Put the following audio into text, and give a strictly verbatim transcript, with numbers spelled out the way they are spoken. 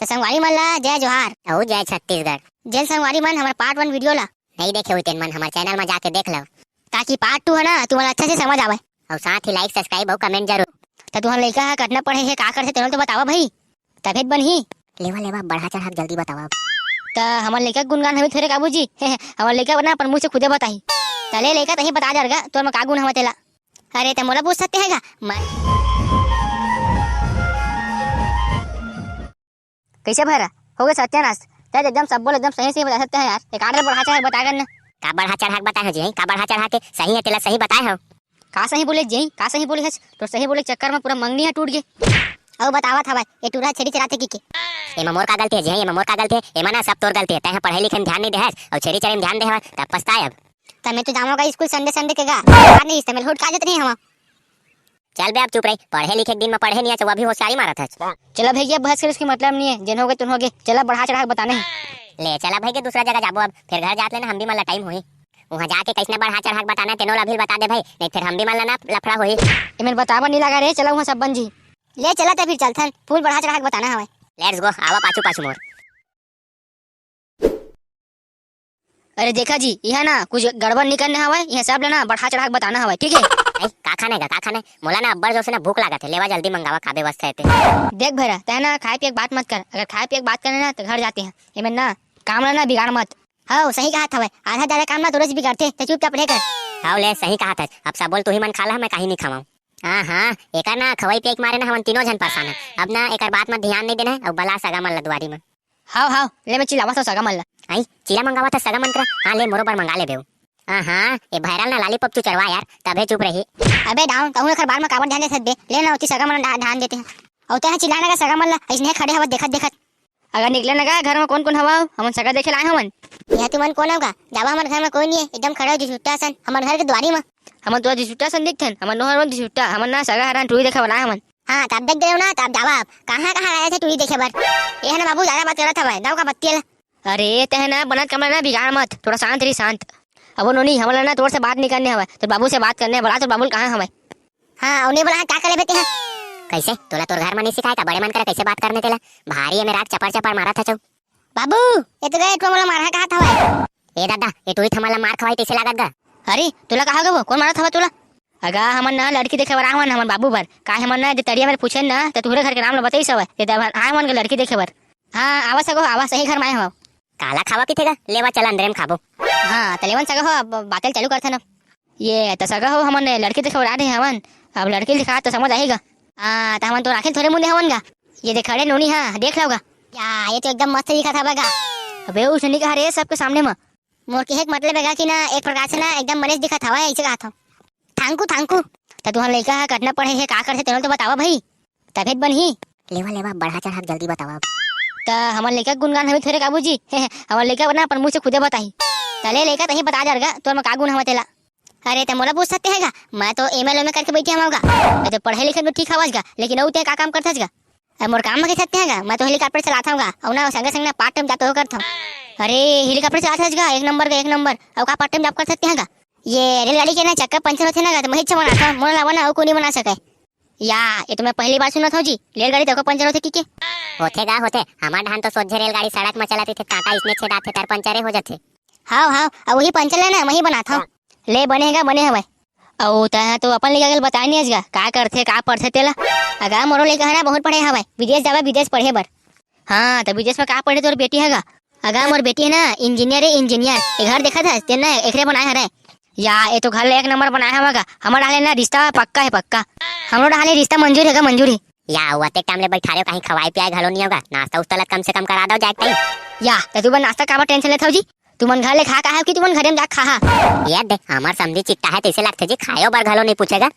संगवारी मन ला जय जोहार। अउ जय छत्तीसगढ़। जेन संगवारी मन हमर part one video ला नइ देखे होही, तेन मन हमर channel म जाके देख लव। ताकि part two ह ना, तुमन ला अच्छा से समझ आवय। अउ साथ ही like, subscribe अउ comment जरूर। त तुहर लइका ह कतना पढ़े हे, का करथे, तेन ल तो बतावा भई। तभे त बनही। लेवा, लेवा, बढ़ा चढ़ा के जल्दी बतावा। त हमर लइका के गुणगान हवे थोरे काबू जी। हमर लइका ना अपन मुंह से खुदे बताही। त ले लइका, तहीं बता डर गा, तोर म का गुण हवय तेला। अरे, त मोला पूछ सकते है गा? मैं कइसे भैरा? हो गे सत्यानाश। तैं तो एकदम सब बोल, एकदम सही सही बता सकते है यार। एक आडर बढ़ा चढ़ा के बता कर ना। का बढ़ा चढ़ा के बताए हो जी? का बढ़ा चढ़ा के? सही है, तेला सही बताए हो। का सही बोले जी? का सही बोले हस? तोर सही बोले के चक्कर में पूरा मंगनी ह टूट गे। अउ बतावत हवय, ये टूरा छेरी चराथे की के? एमा मोर का गलती है जी? एमा मोर का गलती है? एमा ना सब तोर गलती है। तैं ह पढ़े लिखे में ध्यान नहीं दे हस अउ छेरी चरे में ध्यान दे हवय, तब पछताए अब। त मैं तो जावं गा स्कूल Sunday Sunday के गा। नहीं, त मैं लहुट का देत नहीं हवं। चल बे, अब चुप रही। पढ़े लिखे के दिन में पढ़े नहीं आच, वो अभी होशियारी मारत हच। चला भैया, बहस करे उसके मतलब नहीं है, जेन हो गे तुन हो गे। चला बढ़ा चढ़ा के बताने है। ले चला भई के दूसरा जगह जाबो अब, फिर घर जात लेना हम भी मन ला time होही। वहाँ जाके कइसने बढ़ा चढ़ा के बताना, तेनो ला भी बता दे भई, नहीं फिर हम भी मन ला ना लफड़ा होही। एमेर बतावा नहीं लगा रे, चला वहाँ सब बन जी। ले चला त फिर चलथन, full बढ़ा चढ़ा के बताना हवय। Let's go, आवा पाछू पाछू मोर। अरे देखा जी, इहाँ ना कुछ गड़बड़ नहीं करने हवय, इहाँ सब ला ना बढ़ा चढ़ा के बताना हवय, ठीक है? ए, का खाने गा, का खाने? मोला ना अब्बड़ जोर से ना भूख लागत है, लेवा जल्दी मंगावा, का व्यवस्था है ते। देख भैरा, तैं ना खाए पिए के बात मत कर, अगर खाए पिए के बात करने ना तो घर जाते हैं, एमेर ना काम ला ना बिगाड़ मत। हव, सही कहत हवय, आधा ज्यादा काम ना तो रोज बिगड़थे, ते चुपचाप रहे कर। हव ले, सही कहत हस, अब सब बोल तू ही मन खा ला, मैं काहीं नहीं खावां। हाँ, हाँ, एकर ना खवई पिए के मारे ना हमन तीनों झन परेशान हन। अब ना एकर बात म ध्यान नहीं देना है, अउ बला सगा मन ला दुआरी म। हाव, हाव, ले मैं चिल्लावत हव सगा मन ला। आई, चिल्ला मंगावत हस सगा मन करा? हाँ, ले मोरो बर मंगा ले बेऊ। हाँ, हाँ, ए भैरा ल ना lollipop चुचरवा यार, तभे चुप रही। अबे डाउन, तहूँ एकर बात म काबर ध्यान देथस बे? ले ना ओती सगा मन ला ध्यान देते हैं। अउ तैं ह चिल्ला ना गा सगा मन ला, अइसने खड़े हवत देखत देखत। अगर निकले ना गा, घर में कौन-कौन हवा? हमन सगा देखे ला आए हमन। यहाँ तुमन कौन हो गा? जावा, हमर घर में कोई नहीं है, एकदम खड़ा हो जिसुट्टा असन, हमर घर के दुआरी में। हमन तो जिसुट्टा असन दिखथन, हमन नोहर जिसुट्टा, हमन ना सगा हरन, टूरी देखे वाला हमन। हाँ, तब देख गए हो ना, तब जावा अब। कहाँ-कहाँ गए थे टूरी देखे बर? ये है ना बाबू, ज्यादा बात करत हवय, दव का बत्ती वाला। अरे, तैं ना बनत कमरा ना बिगाड़ मत, थोड़ा शांत रही, शांत। अब नोनी, हमन ला ना तोर से बात नहीं करने हवय, तोर बाबू से बात करने हवय, बला तोर बाबू ल कहाँ हवय? हाँ, अउ नहीं बोला, हाँ, का करे बेटे, हाँ? कैसे? तोला तोर घर में नहीं सिखाए का बड़े मन करे कैसे बात करने तेला? भारी एमे राग चपर चपर मारत हचौ। बाबू, ये तो गए, एठो मोला मारहा कहत हवय। ए दादा, ये टूरी थमन ला मार खवाई तैसे लागत गा? अरे, तोला कहा गा वो? कौन मारत हवा तोला? अगा, हमन ना लड़की देखे बर आहवन, हमन बाबू बर। का हमन ना, जे तरिया मेर पूछे ना, त तुहरे घर के नाम ला बताइस हवय। ये दे हमन, आए हमन के लड़की देखे बर। हाँ, आवा सगो, आवा, सही घर में आए हव। काला खावा किथे गा? लेवा चल अंदरे में खाबो। हाँ, त लेवन सगो हो, अब बातल चालू करथन अब। ये त सगा हो, हमन लड़की देखे बर आ रहे हवन। अब लड़की दिखा त समझ आही गा। हाँ, त हमन तो राखे थोरे मुंदे हवन गा। ये देख खड़े नोनी, हाँ, देख लव गा। या, ये तो एकदम मस्त दिखत हवय गा। अबे, उसने कहा रे सबके सामने म। मोर कहे के मतलब हे गा कि ना, एक प्रकार से ना एकदम मनीष दिखत हवय, ऐसे कहत हव। Thank you, thank you। त तुहर लइका ह कतना पढ़े हे, का करथे, तेनो तो बतावा भई। तभे त बनही। लेवा, लेवा, बढ़ा चढ़ा के जल्दी बतावा। त हमर लइका के गुणगान हवे थोरे काबू जी। हमर लइका ना अपन मुंह से खुदे बताही। त ले लइका, तहीं बता डर गा, तोर म का गुण हवय तेला। अरे, त मोला पूछ सकते है गा? मैं तो एम एल एम ए करके बैठे हवं गा। मैं तो पढ़े लिखे में ठीक हवस गा, लेकिन अउ तैं का काम करथस गा? अरे, मोर काम म कह सकते है गा? मैं तो helicopter चलाथंव गा, अउ ना संगे संग ना part time job तो करथंव। अरे, helicopter चलाथस गा, एक नंबर का एक नंबर। अउ का part time job कर सकते है गा? ये रेलगाड़ी के ना चक्का पंचर होथे ना गा, त मैं ही अच्छा बनाथंव, मोला लावा ना, अउ कोई नहीं बना सके। या, ये तो मैं पहली बार सुनत हूँ जी, रेलगाड़ी तको पंचर होथे की के? होथे गा, होथे। हमार डहान तो सोझे रेलगाड़ी सड़क म चलत रहिथे, कांटा इसने छेदाथे, तर पंचरे हो जाथे। हाव, हाव, अब वही पंचर ले ना, वही बनात हव। ले, बने हे गा, बने हवय। अउ तैं तो अपन लइका के बताए नहीं हस गा, का करथे, का पढ़थे तेला? अगा, मोरो लइका हे ना, बहुत पढ़े हवय, विदेश जावय, विदेश पढ़े बर। हाँ, त विदेश में का पढ़े तोर बेटी हे गा? अगा, मोर बेटी हे ना, इंजीनियर हे, इंजीनियर। ये घर देखत हस, तेन ना एकरे बनाए हरय। या, ये तो घर ले एक नंबर बनाए हवय गा। हमर डाले ना रिश्ता पक्का हे, पक्का। हमरो डाले रिश्ता मंजूर हे गा, मंजूर हे। या, वो अतेक टाइम ले बैठा रहे हो, कहीं खवाए पियाए घलो नहीं होगा। नाश्ता उस्ता ला कम से कम करा दो, जाए टाइम। या, त तुमन नाश्ता काबर tension लेत हव जी? तुमन घर ले खा का आए हो कि तुमन घरे में जाके खा हा? ये दे, हमर समधी चिट्टा हे, तैसे लगथे जी, खायो बर घलो नहीं पूछेगा।